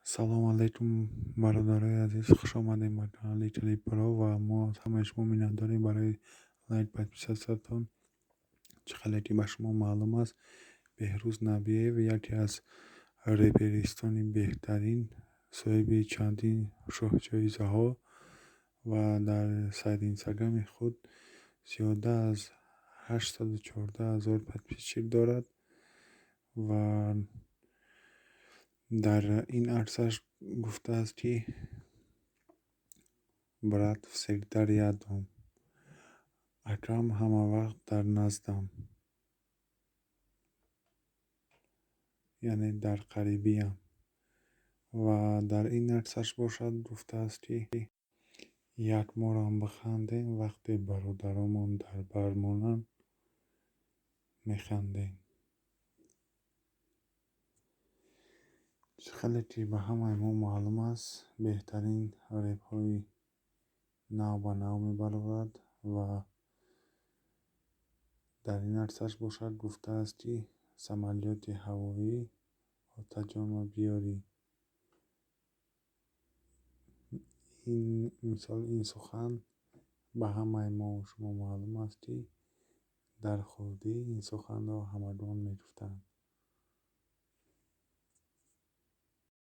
Салом алейкум, бародарои азиз, хуш омадем ба канали Клипро ва мо аз ҳамаи шумо миннатдорем барои лайк, подписатсиятон. Чӣ хеле ки ба шумо маълум аст, Беҳрӯз Набиев яке аз реперистони беҳтарин, соҳиби чандин шоҳҷоизаҳо ва дар сайти инстаграми худ зиёда аз 814 ҳазор подписчик дорад ва дар ин аксаш гуфтааст, ки брат всегда рядом, акам ҳамавақт дар наздам, яъне дар қарибиям. Ва дар ин аксаш бошад, гуфтааст, ки як морам бихандем, вақте бародаромон дар бар монанд, механдем. Чӣ хеле ки ба ҳамаи мо маълум аст, беҳтарин репҳои нав ба нав мебарорад ва дар ин аксаш бошад, гуфтааст, ки самолёти ҳавоӣ отаҷонро биёрӣ. Ин мисол, ин сухан ба ҳамаи мо шумо маълум аст, ки дар хурдӣ ин суханро ҳамагон мегуфтанд.